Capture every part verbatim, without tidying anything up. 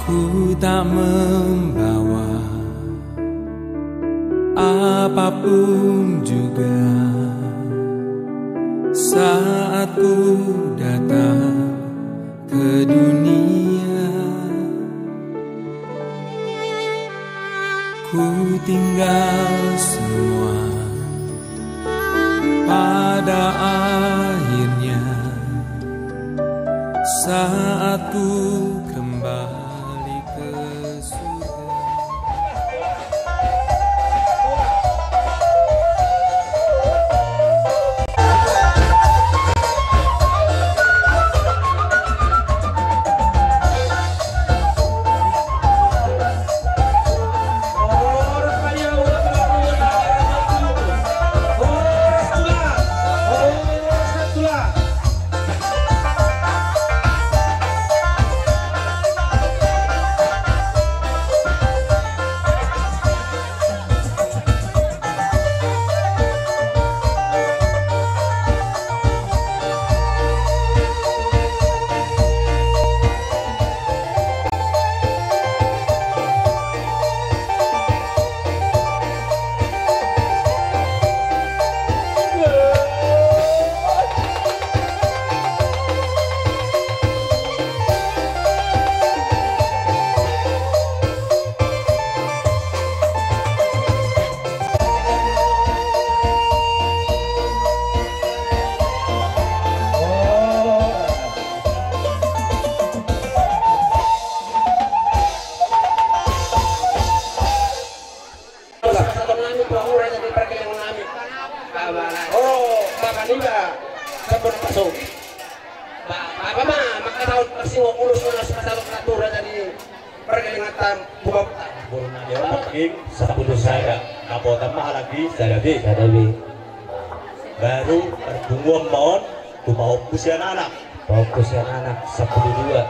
Ku tak membawa apapun juga saat ku datang ke dunia. Ku tinggal semua pada akhirnya saat ku kembali ke surga. Oh, bapa niba, sabun pasu. Ba-, bapa ma, maka tahu pasingo ulos na sasalut natura jadi. Pargeleng hata buka. Boru nami on nangkin sampulu sada. Dapotan ma halak i sada be. Sada be. Baru parpunguan ma on tu pahompu sian anak. Pahompu sian anak sampulu dua.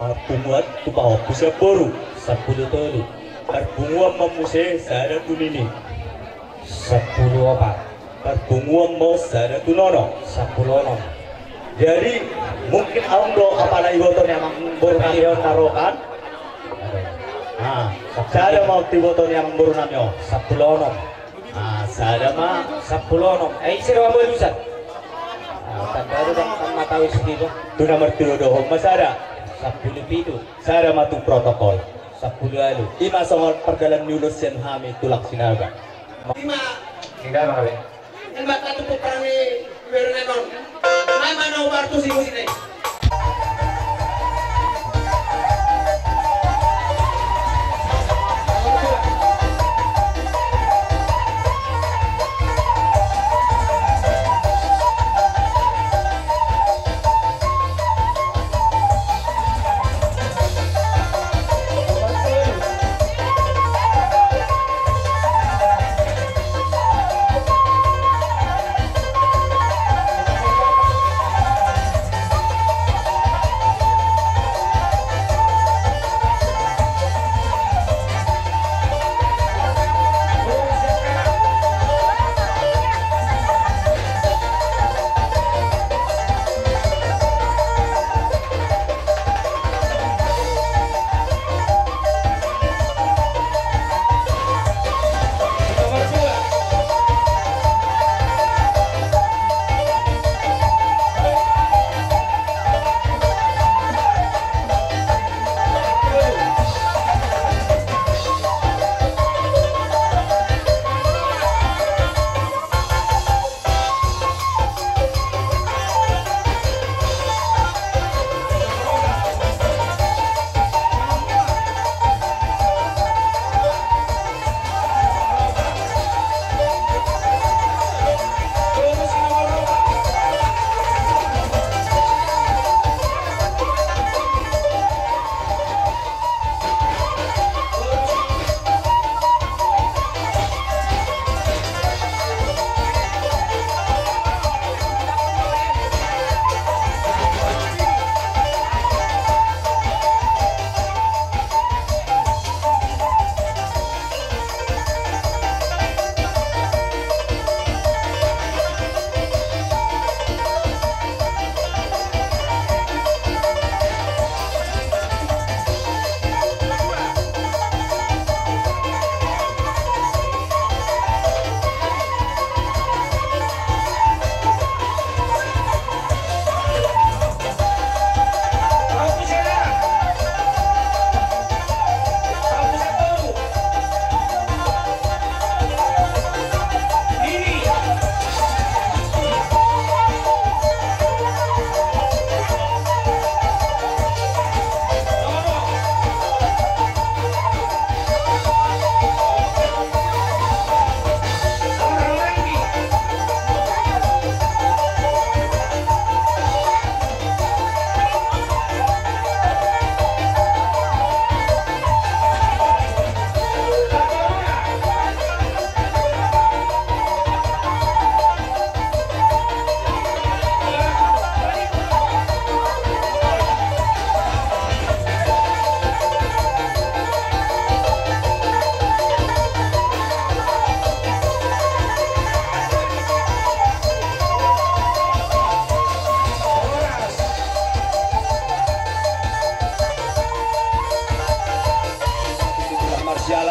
Parpunguan tu pahompu sian boru sampulu tolu. Parpunguan ma muse sada tu nini. Sampulu opat. Parpunguan ma sada tu nono. Sampulu onom. Jadi mungkin adong do apala iboto ni amangboru nami on na ro kan. Nah, sada ma tu iboto ni amangboru nami on. Sampulu onom. Ah, sada ma. Sampulu onom. Eh, ise do amangboru sa? Ah, tanda do dang kan mata wis tiba. Tu na martinodohon ma sada. Sampulu pitu. Sada ma tu protokol. Sampulu ualu. Ima songon pardalan ni ulos sian hami Tulang Sinaga. Ima. Sinaga be. Ima tatu putrani Wernenon. Nama no bartu si musine.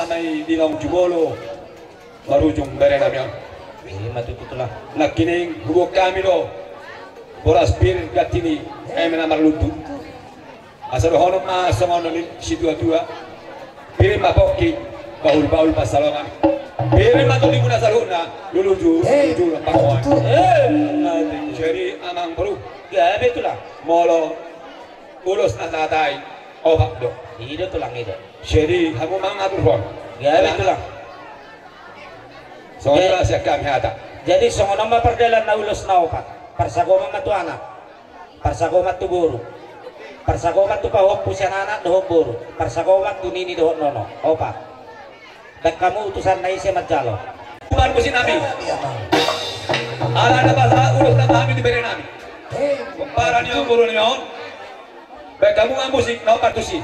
Nai di naung jumolo marujung bere nami on. Ima tutu tulang. Nangkining huboan hami do boras pir ganti ni eme na marlundu. Asa dohonon ma songon na nidok ni situatua: Pir ma pongki, bahulbahul pansalongan. Pir ma tondi muna saluhutna, lulujur, eh, lulujur, eh, pangoan. Jadi amang boru, gabe tulang. Molo ulos na tatai, opat do. I do tulang, i do. Jadi hamu mangaturhon. Gabe tulang. Songon i ma sian hami hata. Jadi songon on ma pardalanna ulos na opat. Parsagoman ma tu anak, parsagoman tu boru, parsagoman tu pahompu sian anak dohot boru, parsagoman tu nini dohot nono. Opat. Baen hamu utusan na ise manjalo. Parmusik nami. Ala na pasahat ulos na hami tu bere nami. Pomparan ni on, boru ni on. Baen hamu ma musik na opat tusi.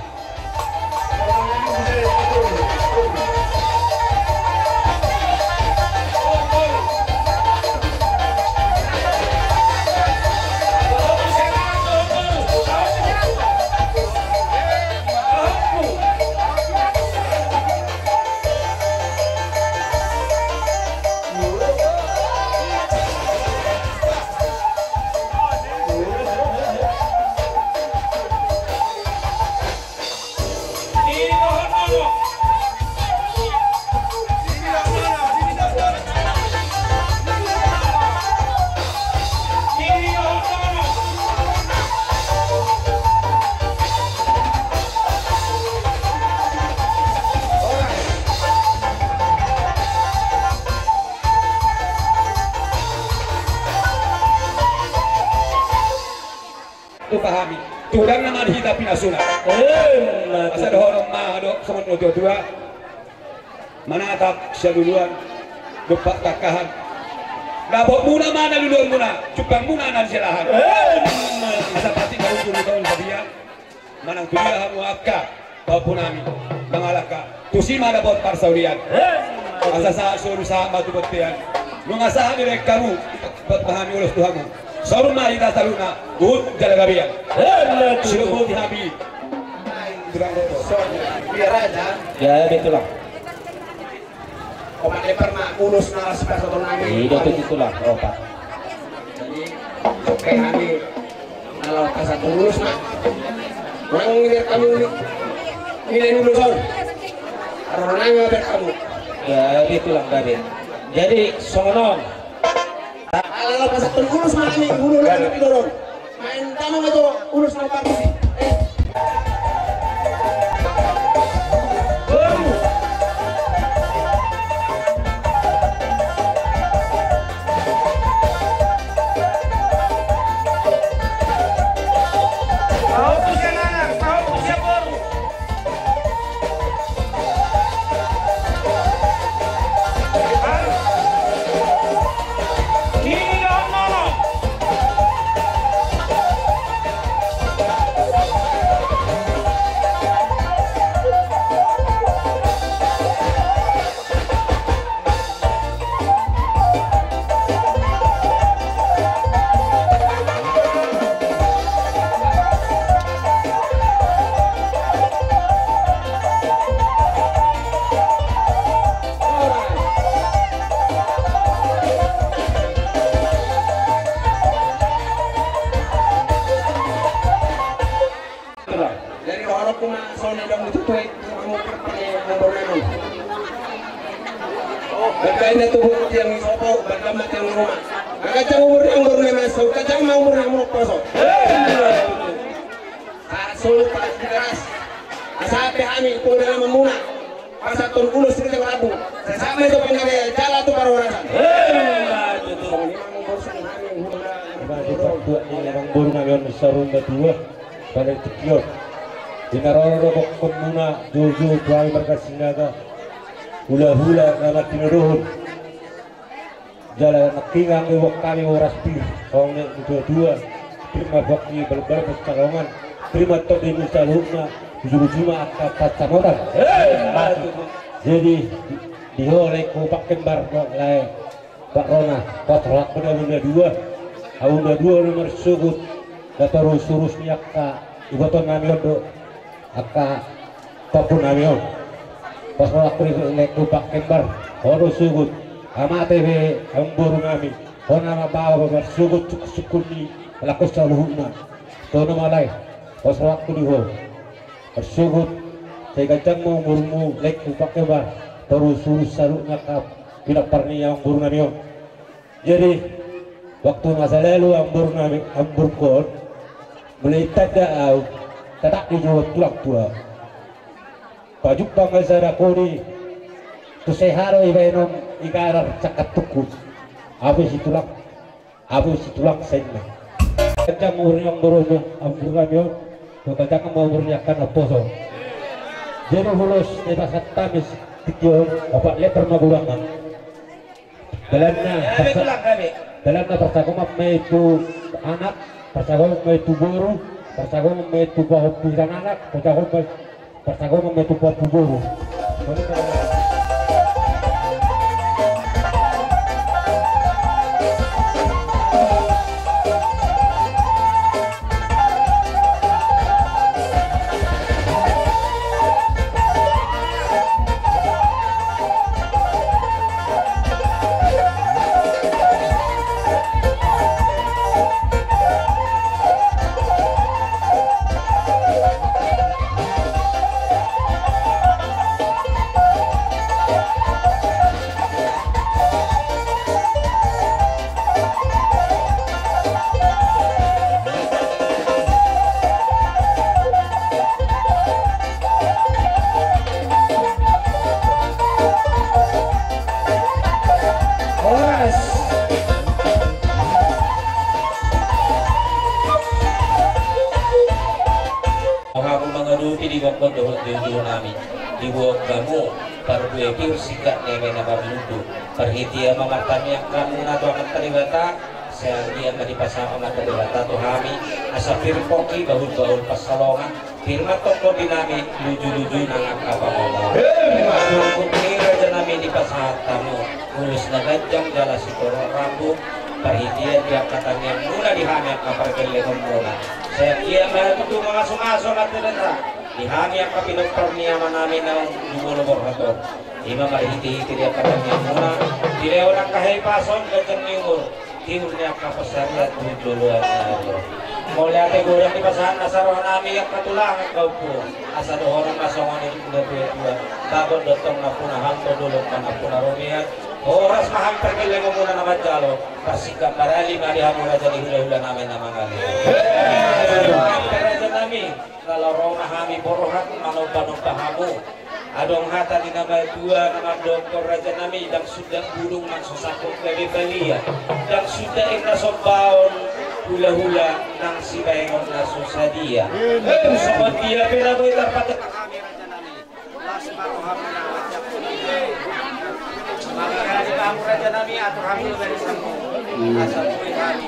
Tu hami, tu godang nama di hita pinasuna. Asa dohonon ma do songon na tuatua: Manatap sialuluan, dompak tangkahan. Dapot muna ma na luluan muna, jumpang muna na di silahan. Asa patik na unsur di taon sadia. Manang tu dia hamu angka pahompu nami mangalangka, tusi ma dapot parsaulian. Asa sahat solu sahat ma tu bontean. Nunga sahat dibaen hamu, baen ma hami ulos tu hamu. Saur ma hita saluhutna, huhut jala gabean. Sidoboti hami. Tulang do. Gabe tulang. Opat lembar ma ulos na las pasahaton nami. I do tutu tulang, opat. Jadi, oke, hami na laho pasahat ulos ma. Unang ngilir hamu ni, ngilir ulos on. Ro nami ma baen hamu. Gabe tulang, gabe. Jadi songon on. Ala na pasahaton ulos ma hami, ulos na pinodon. Main tama ma jo ulos na parmusi. Eh. Jadi rohana kuma sone dong itu tuh, kamu perpane nomor enam. Baga inda tubu tiang sopo, baga ma tiang rumah. Angka jang umur yang baru lima, so kajang ma umur yang mau poso. Solo pas di keras. Asa pe hami pung dalam muna. Pasahaton ulos di kecamatan Rabu. Sesama itu penggawe jala tu parhorasan. Ima di partuak ni abang boru nami on, Sarumba dua, Balai Tikion. Di na ro do bokkon muna, joujou tu hami marga Sinaga. Hulahula na martinodohon. Jala nangkining anggo iboan hami boras pir, songon na nidok ni tuatua: Pir ma pongki, bahulbahul pansalongan. Pir ma tondi muna saluhutna, ujung-ujungna angka pansamotan. Jadi di ho lae, ho pangkembar, lae, Pak Rona, patorang pe di hamu na dua. Hamu na dua na marsogot, na torus-urus ni angka iboto nami on do angka pahompu nami on. Pos rohangku di laengku Pak Kembar, ho do sogot. Amate pe amangboru nami, ho nama baoa pe marsogot sungkunsungkun ni halak on saluhutna. Toho ma lae, pos rohangku di ho. Marsogot, sai ganjang ma umurmu laengku Pak Kembar, torus-urus saluhutna angka pinompar ni amangboru nami on. Jadi, waktu masa lalu amangboru nami, amangborungkon, mulai tanda au, tatap di jolo tulang tua. Pajumpang ma sada koni, tu seharo ibaenon igarar cakap tuku. Abu si tulang, abu si tulang sainna. Ganjang umur ni amangboru, amangboru nami on, ganjang ma umur ni angka naposo. Jadi ulos ni pasahat nami tingki on, opat leper ma godangna. Dalanna, parsa-, dalanna parsagoman ma i tu anak, parsagoman ma i tu boru, parsagoman ma i tu pahompu anak, parsagoman ma i, parsagoman ma i tu pahompu boru. Horas. Hamu mangadopi di gokhon dohot di ujung nami, diboan hamu parbue pir singkat neme na marlundu. Parhitean ma martamiang hamu na tu Amanta Debata, sai anggiat ma dipasahat Amanta Debata tu hami asa pir pongki, bahulbahul pansalongan, pir ma tongtong di nami lujuluju nang angka pangomoan. Emma. Sungkun ni raja nami dipasahat hamu ulos na ganjang jala sitorop rambu, parhitean di angka tangiangmuna di hami angka pargellengonmuna. Sai anggiat ma tutu mamasumasu Amanta Debata di hami angka pinompar ni ama nami naung jumolo borhat on. Ima marhitehite di angka tangiangmuna, dilehon angka hahipason, ganjang ni umur, tiur ni angka pansarian tu joloan ni ari on. Mauliate godang dipasahat nasa roha nami angka tulang angka ompu, asa dohonon ma songon i tu natuatua: Bagot do tong nampuna, hau do dolok ma nampuna robean. Horas ma hami pargellengonmuna na manjalo, parsingkat barali ma di hamu raja ni hulahula nami na mangalean. Raja nami, jala ro ma hami borhat manombanomba hamu. Adong hata ni na matua na mandokkon raja nami: Ndang suda bulung nang so sangkut gabe balian, ndang suda inna sombaon hulahula nang sibaenon na so sadia. Tu songon dia pe na boi tarpatangkas hami raja nami. Las ma rohamuna. Mangihali ma hamu raja nami, atur hamu barisan. Asa boi hami.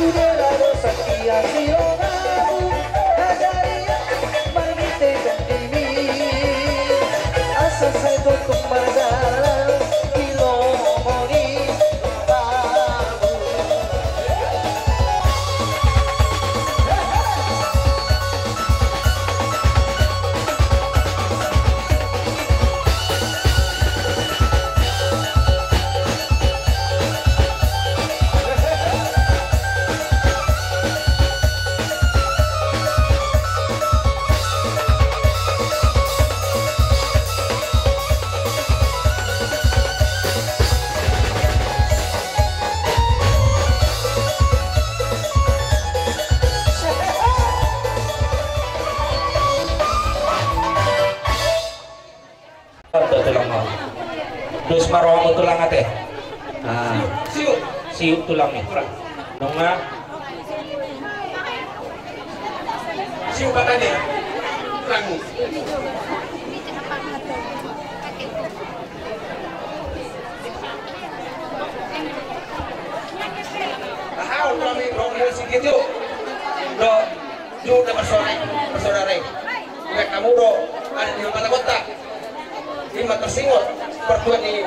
Sude do satia silonamu, hajarian marmite jandimi, asa sai tongtong mardalan di lomo ni lobamu. Mantap tulang mau. Dos ma rohamu tulang ate. Ah. Siuk. Siuk tulang ni. Nunga. Siuk batani. Tulang. Aha, ulang ni, romo sikit yuk. Do. Jut na bersorai, bersorai. Udah kamu do, ada di mata kota. Ima tersingot, pertuan ni,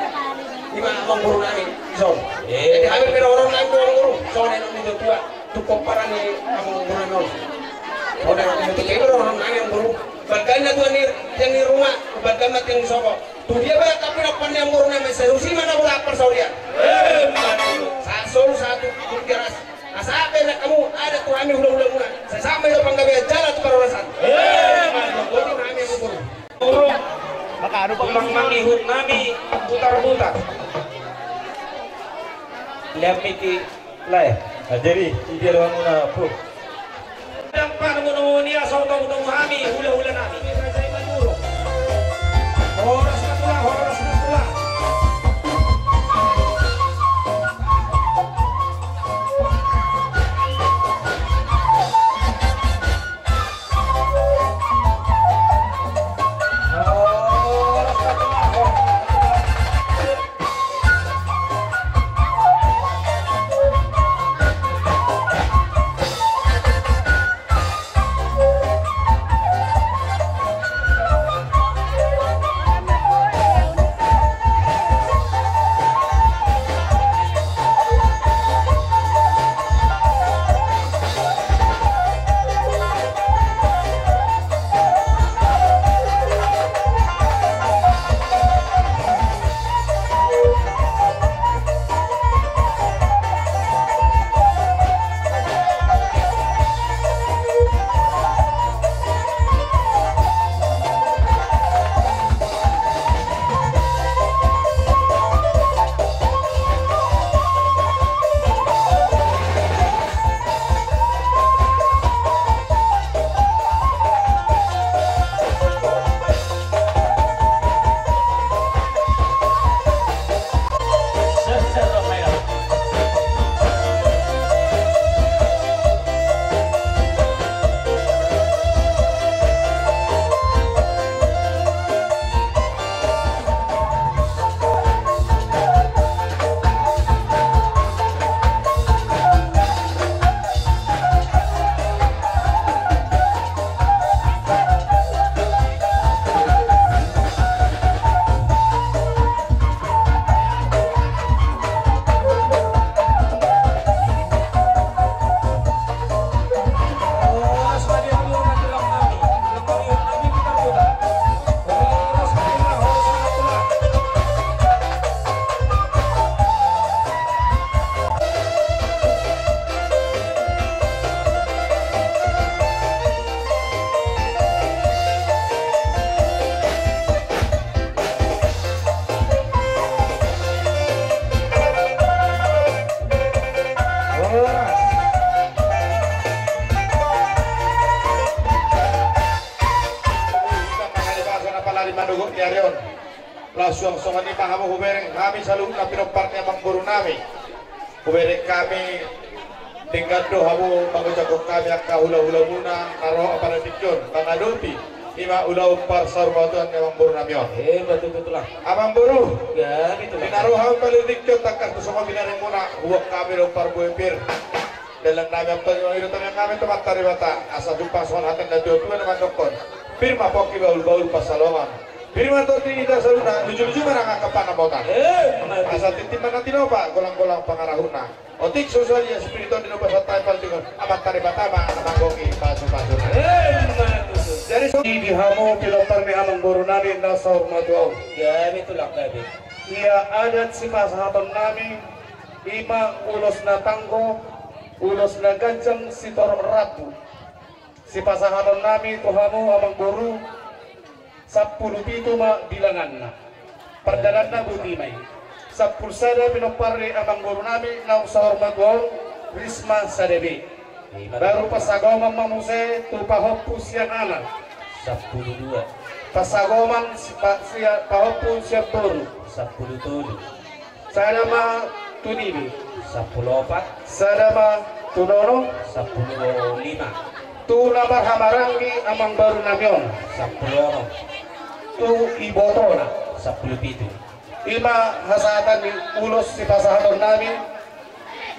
ima amangboru nami, so. Eh. Jadi hami pe roronami do amangboru, so na ni do tua, tu pomparan ni amangboru nami. So na ni do tua, ima roronami amangboru. Bagana tuan ni, tiang ni rumah, bagana tiang ni sopo. Tu dia ba, tapi na pande amangboru nami, selusi mana bola persaurian. Eh, mantap. Sasol satu, keras. Asa baen hamu adat tu hami hulahula muna. Sai sahat ma i do panggabean jala tu parhorasan. Boti ma hami amangboru. Tulang mangihut nami butar-butar. Lihat miki lae. Nah, jadi dia doang muna, bro. Dampak nemu-nemu ni asa tau-tau hami hulahula nami. Horas na tulang, horas na tulang. Laos suang songon i ma hamu hubereng hami saluhutna pinompar ni amangboru nami. Hubereng hami denggan do hamu mangucaphon hami angka hulahula muna na ro apala tingki on mangadopi ima ulaon parsaurmatuaon ni amangboru nami on. Eh, betul, betul lah. Amangboru, ya, betul lah. Di na ro hamu apala tingki on tangkas tu songon binahen muna huboan hami do parbue pir. Dalan nami, amang panjomung, ido tangiang nami tu Amanta Debata, asa jumpang songon hata ni natuatua na mandokkon: Pir ma pongki, bahulbahul pansalongan. Pir ma tondi ni hita saluhutna, lujuluju ma nang angka panambotan. Asa tintin ma na tinopa, golanggolang pangarahutna. Otik so sadia, sipir ni tondi, na umbasanta i palingon, Amanta Debata ma na manggohi pasupasuna. Jadi so di hamu pinompar ni amangboru nami na saur matua on. Ia adat sipasahaton nami, i ma ulos na tanggo, ulos na ganjang sitorop rambu. Sipasahaton nami tu hamu amangboru, sampulu pitu ma bilanganna. Pardalanna botima i. Sampulu sada pinompar ni amangboru nami naung saur matua on, ris ma sada be. Baru pasagoman ma muse tu pahompu sian anak. Sampulu dua. Pasagoman si-, pa-, sia-, pahompu sian boru. Sampulu tolu. Sada ma tu nibe. Sampulu opat. Sada ma tu nono. Sampulu lima. Tu na marhahamaranggi amangboru nami on. Sampulu onom. Tu ibotona. Sampulu pitu. I ma hasahatan ni ulos sipasahaton nami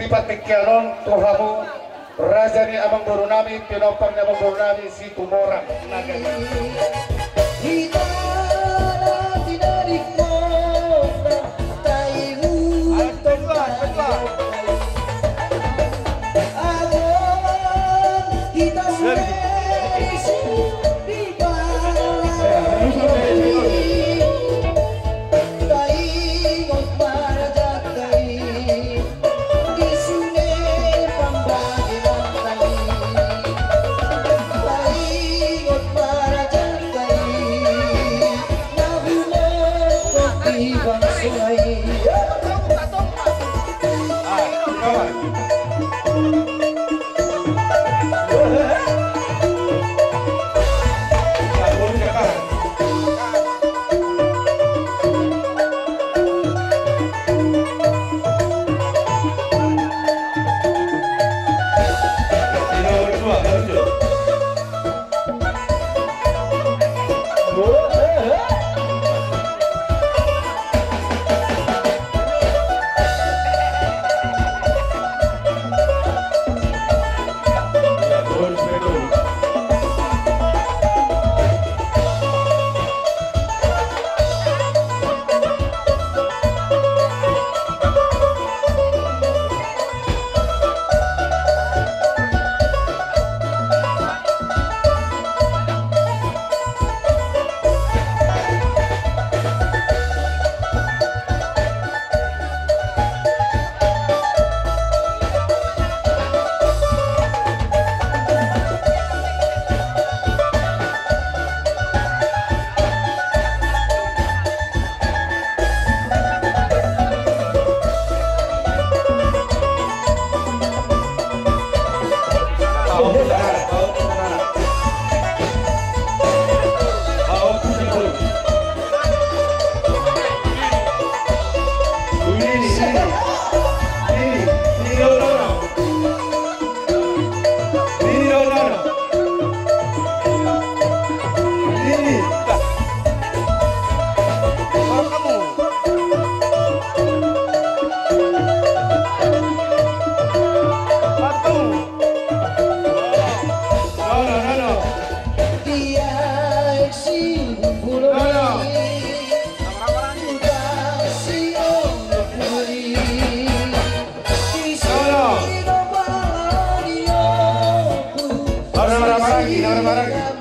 di partingkian on tu hamu raja ni amangboru nami, pinompar ni amangboru nami Situmorang.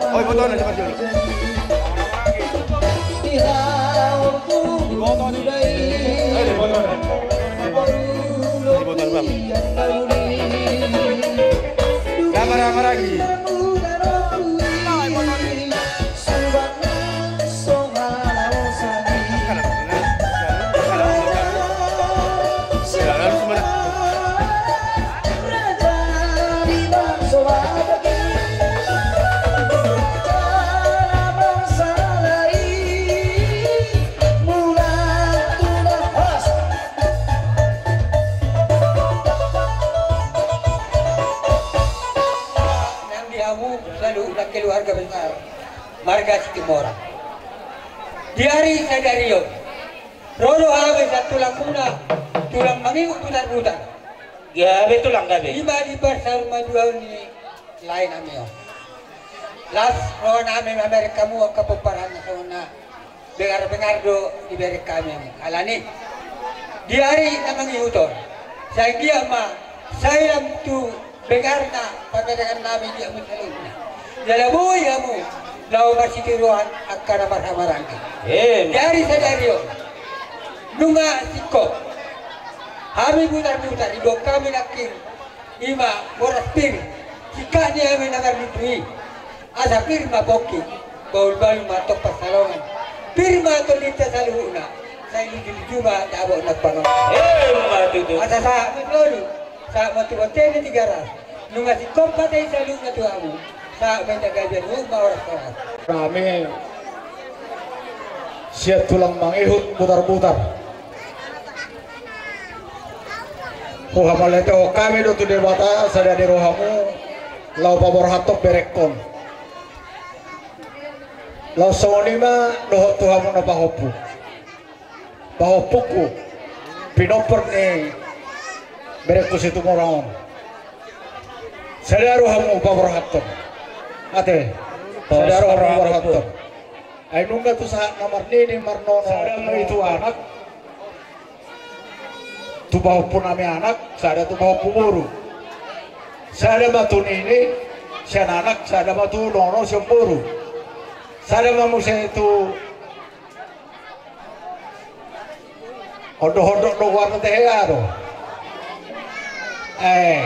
Oi, foto na, coba dulu. Ayo, foto na. Foto na, Bang. Gambar apa lagi? Nang di hamu saluhutna keluarga besar marga Situmorang. Di ari sadari on, ro do hami sian tulang muna, tulang mangingot butarbutar. Gabe tulang, gabe. Ima di parsaurmatua ni lae nami on. Las roha nami mamereng hamu angka pomparanna songon na bengar-bengar do dibereng hami hamu. Alani di ari na mangihut on, sai anggiat ma sai lam tu bengarna pamerengan nami di hamu saluhutna. Jala boi hamu laho marsitiruan angka na marhahamaranggi. Em. Di ari sadari on nunga singkop hami mutar-mutar, diboan hami nangkin ima boras pir, singkat ni hami na marlundu i. Asa pir ma pongki, bahulbahul ma tong pansalongan. Pir ma tondinta saluhutna, sai luju-luju ma dapot na pangan. Emma tutu. Asa sahat ma tu ngolu, sahat ma tu bontean ni Tigaras. Nunga singkop hata i saluhutna tu hamu. Sahat ma hita gabe, luhut ma horas-horas. Rame sian tulang mangihut mutar-mutar. Huhamauliatehon hami do tu Debata sada ni rohamu laho paborhathon berengkon. Laos songon i ma dohot tu hamu na pahompu, pahompungku, pinompar ni berengku Situmorang on. Sada rohamu paborhathon. Ate, sada rohamu paborhathon. Ai nunga tu sahat na marnini marnono sada ma i tu anak, tu pahompu nami anak, sada tu pahompu boru. Sada ma tu nini sian anak, sada ma tu nono sian boru. Sada ma muse tu hondok-hondok do warna tehe ado. Eh,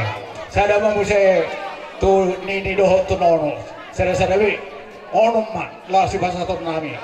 sada ma muse tu nini dohot tu nono. Sada-sada be. Onom ma laho sipasahaton nami.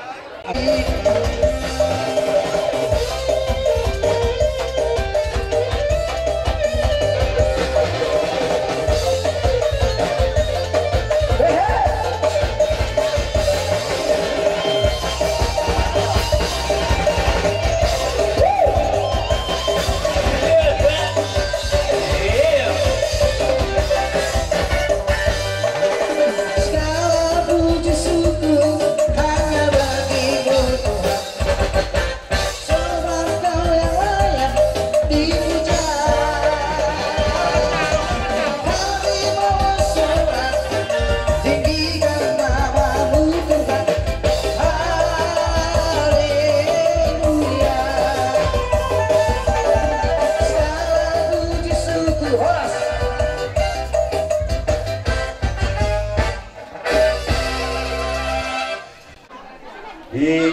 I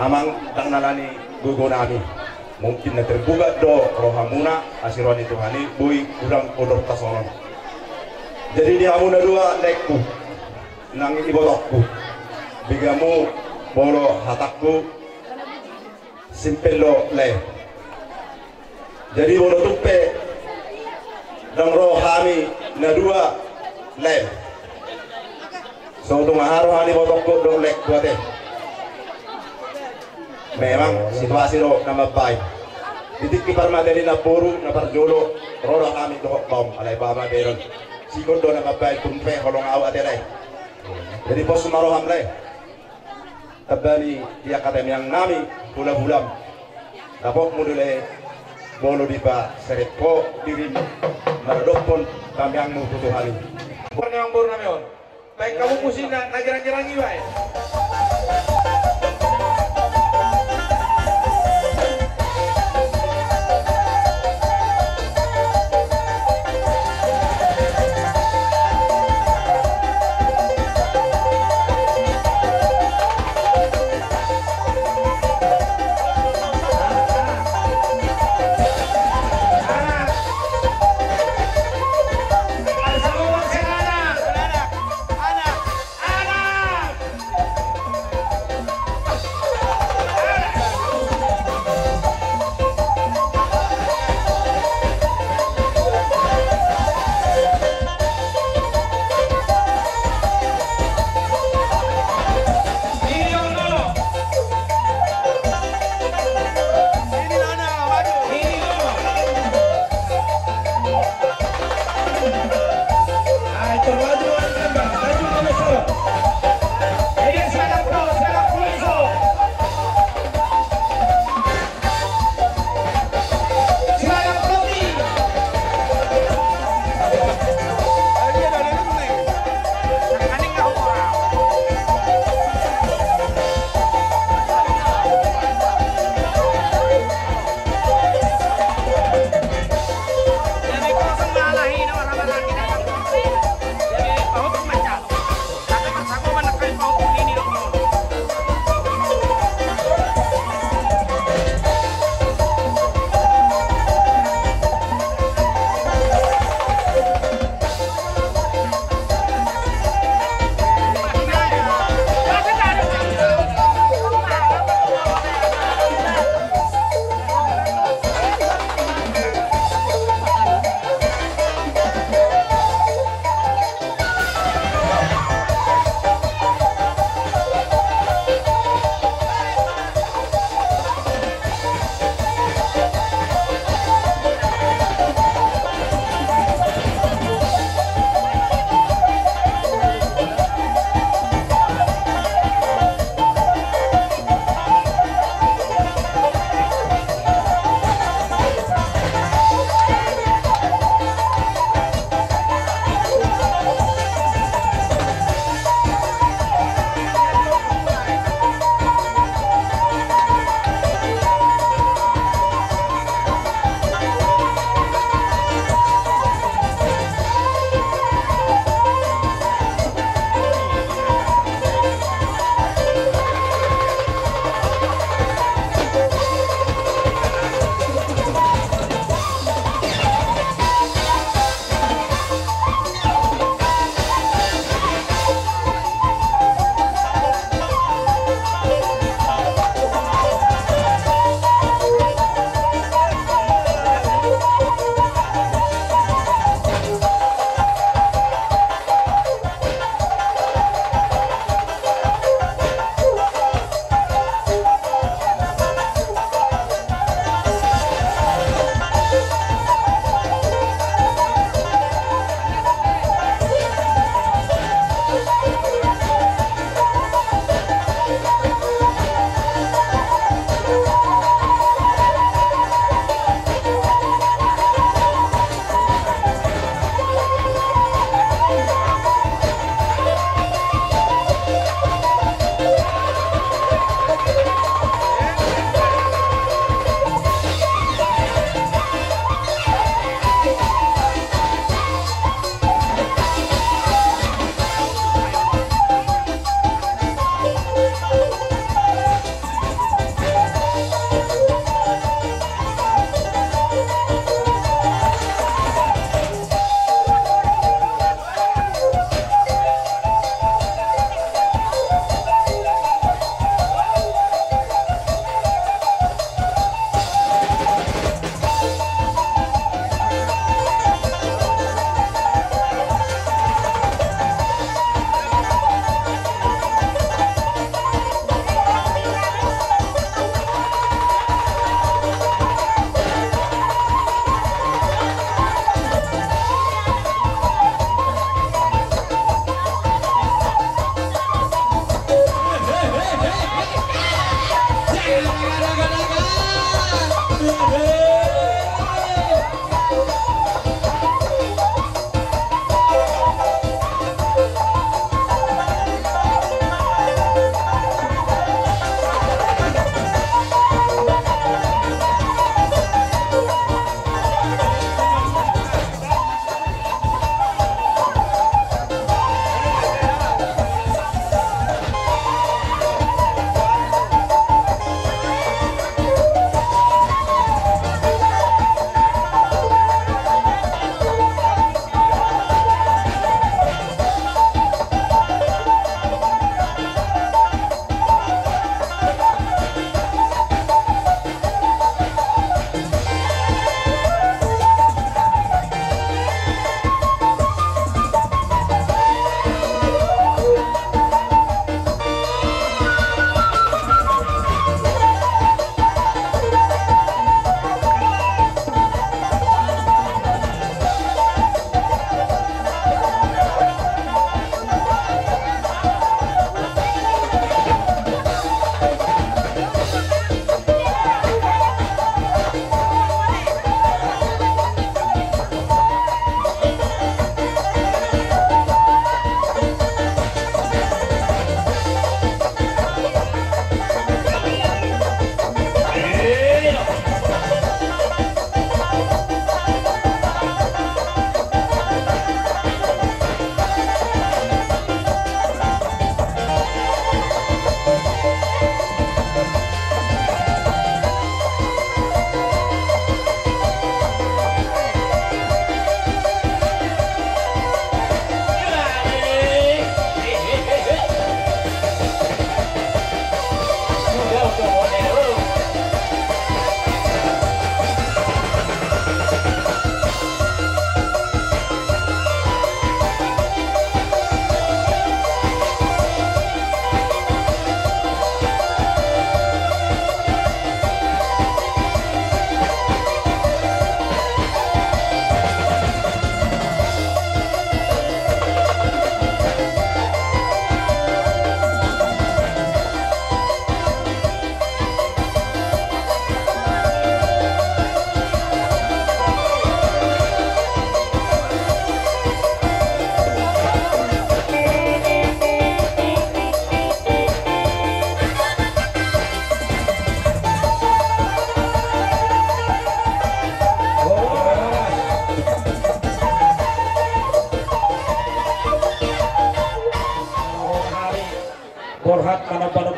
amang, ndang na alani gogo nami. Mungkin na tergugat do rohamuna, asi roha ni Tuhan i boi godang odorta songon on. Jadi di hamu na dua laengku nang ibotongku, begamu molo hatangku simpel do lae. Jadi molo tung pe ndang ro hami na dua lae, so tung aha roha ni ibotongku dohot laengku ate. Memang situasi do na mambahen. Di tingki parmata ni namboru na parjolo ro do hami dohot baom, alai bahen ma bahenon. Singkop do na mambahen tung pe holong ahu ate lae. Jadi pos ma roham lae. Tamba ni angka tangiang nami, hula-hulam. Dapotmu do lae molo dipaserep ho dirim maradophon tangiangmu tu Tuhan i. Parneang boru nami on. Baen hamu musik na girang-girang i baen.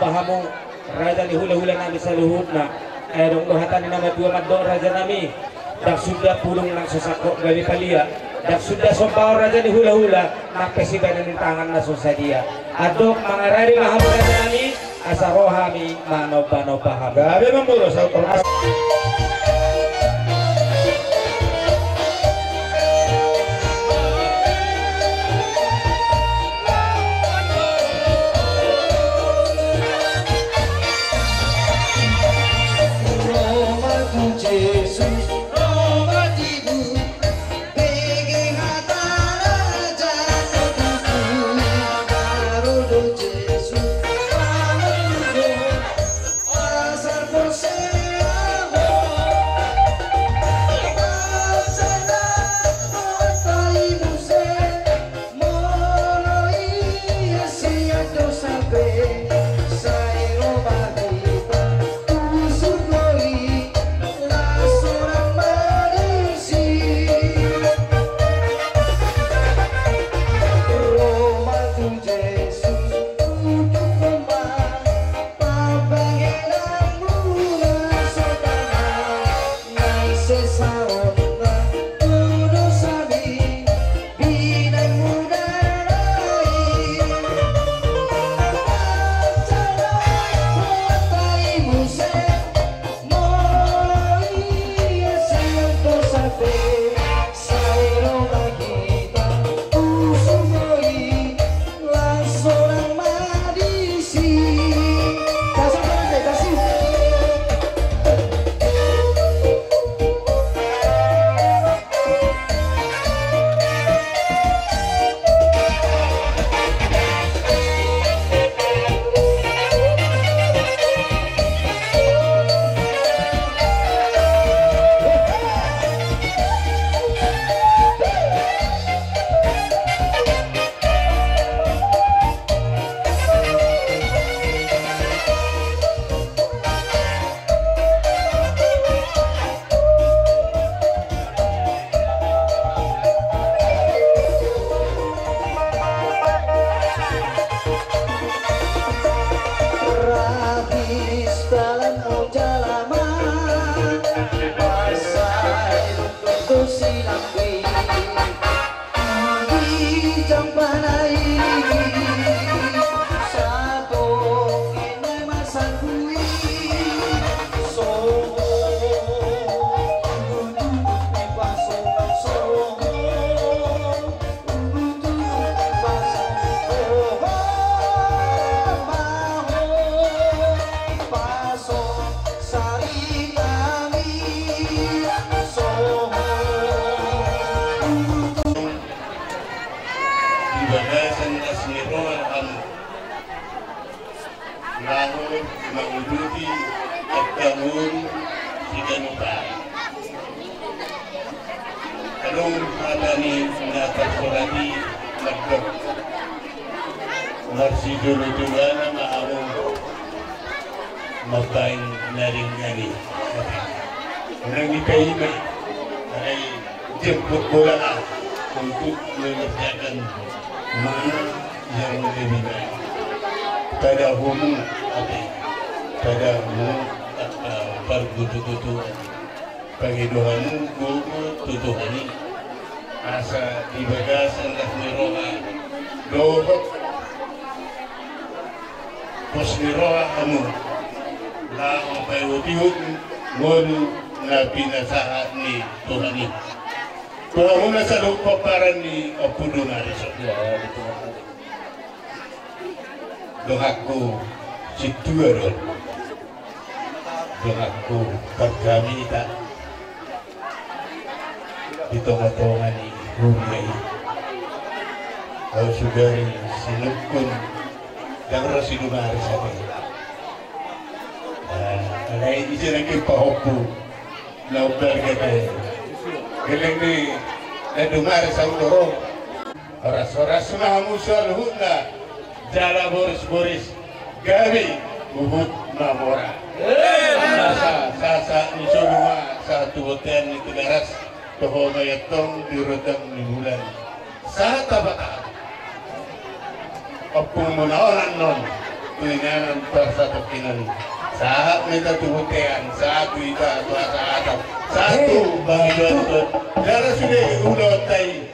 Hamu raja ni hulahula nami saluhutna. Ai adong do hata ni na matua mandok raja nami: Ndang suda pudung nang so sangkot gabe palia. Ndang suda sompaon raja ni hulahula, nang pe sibahenon ni tangan na so sadia. Andok mangarade ma hamu raja nami, asa ro hami manombanomba hamu. Gabe ma molo saut. Di bagasan las ni roha hamu laho manguduti angka ngolu siganup ari. Adong hata ni na tarsurat i mandok: Marsijolo jolana ma hamu mambahen na denggan i. Unang dipaima, alai jemput bola lah untuk mengerjakan mana yang lebih baik. Pada hamu, ate, pada hamu, eh, pargutugutuan. Pangidoanmu gogo tu Tuhan i, asa di bagasan las ni roha dohot pos ni roha hamu laho paihutihut ngolu na pinasahat ni Tuhan i tu hamuna saluhut pomparan ni Ompu Dumariso. Donganku sintua do, donganku parjamita di tongatonga ni huria i. Ahu sugari sinungkun, ndang ro si Dumariso ate. Alai ise nangkin pahompu na umbar gata i. Geleng ni na Dumariso do ro. Horas-horas ma hamu saluhutna, jala boris-boris, gabe huhut mamora. Asa sahat-sahat ni solu ma sahat tu bontean ni Tigaras, toho ma i antong di rondang ni bulan. Sahat ma hata, ompungmuna on annon. tu inganan parsatongkinan. Sahat ma hita tu bontean, sahat tu hita tu hasahatan, sahat tu bahagian tu. Jala sude ulaonta i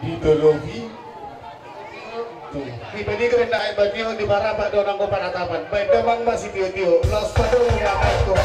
ditolopi. Tu. Di Bani Gerindra, eh, Batio di Barabak do nanggo panatapan. Baik, damang masih tio-tio. Los padolo ni anak tu.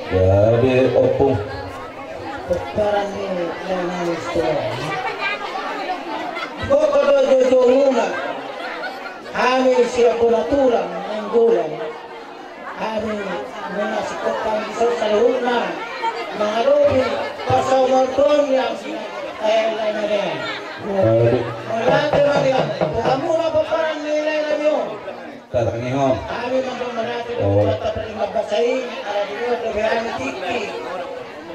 Gabe ompung. Pomparan ni Daniel Sitohang. Boko do jojomuna. Hami sian Bona Tulang Nainggolan. Hami mangasihon hami dison saluhutna mangadopi parsaulian ni hami. Eh, lae na nian. Mauliate ma di hamu. Hamuna pomparan ni lae na nian. Tarangihon. Hami mandok mauliate di Tuhanta parlinggoman basa i, ala dibuat dope hami tingki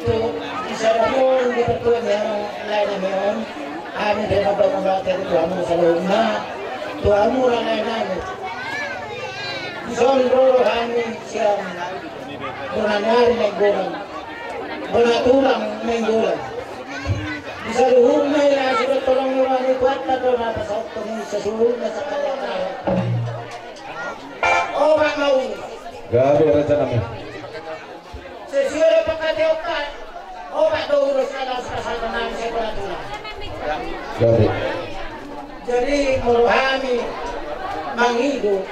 tu sada on di partua ni hami lae nami on. Hami pe mandok mauliate di tu hamu saluhutna, tu hamu lae nami. Dison ro hami sian Bona ni Ari Nainggolan, Bona Tulang Nainggolan. Di saluhutna i, asa tolong ni roha ni Tuhanta do Mata saut tu sesuhun na sakali tahu. Obat mau. Gabe raja nami. Sesuai dengan pangkataion kan. Obat do ulos na laos pasal nami sekolah tulang. Gabe. Jadi molo hami mangido.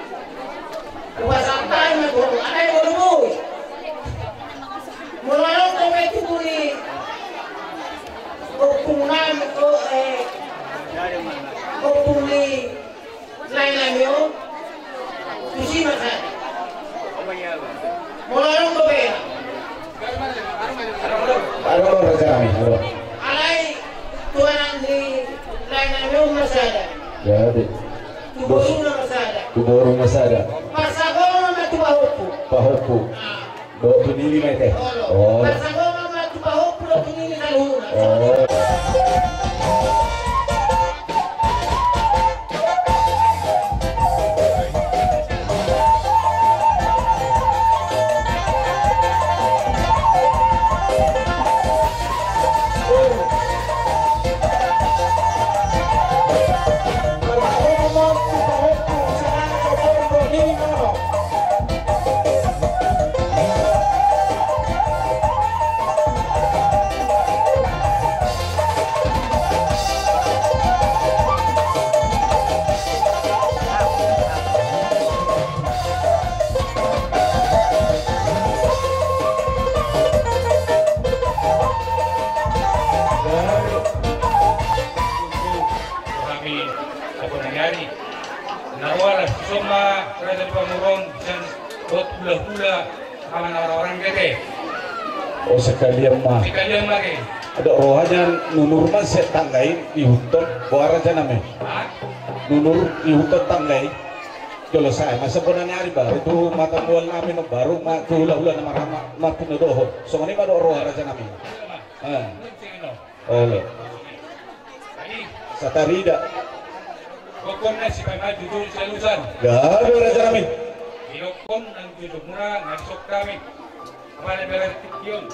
Upasahat ma tu anak boru boi. Molo adong do metu buni. Ompung nami, o, eh, ompung ni lae nami on, tusi ma sada. Molo adong do bea. Adong do raja nami, adong. Alai tu anak ni lae nami on ma sada. Jadi. Tu boru na ma sada. Tu boru ma sada. Parsagoma ma tu pahompu. Pahompu. Ah. Dohot tu nini ma i te. Olo. Olo. Parsagoma ma tu pahompu dohot tu nini saluhutna. Olo. Hami, apa nangani? Na ro alas, soma raja pamoruon sian dohot hulahula, ama na ora-orang gete. O, sekalian ma. Sekalian ma ke. Adong rohana nunur ma sian tangga i diihuthon, boha raja nami. Ha? Nunur diihuthon tangga i. Jolo sae ma sian bona ni ari baru tu mata mual nami, nombaru ma tu hulahula na marhaha ma pinodohon. Songon i ma adong roha raja nami. Iya ma. Eh. Nunur singino. Olo. Satarida. Gokhon na sipaima jujur sialusan. Gabe raja nami. Idokhon nang jujur muna na disok hami. Apa na berarti tingki on.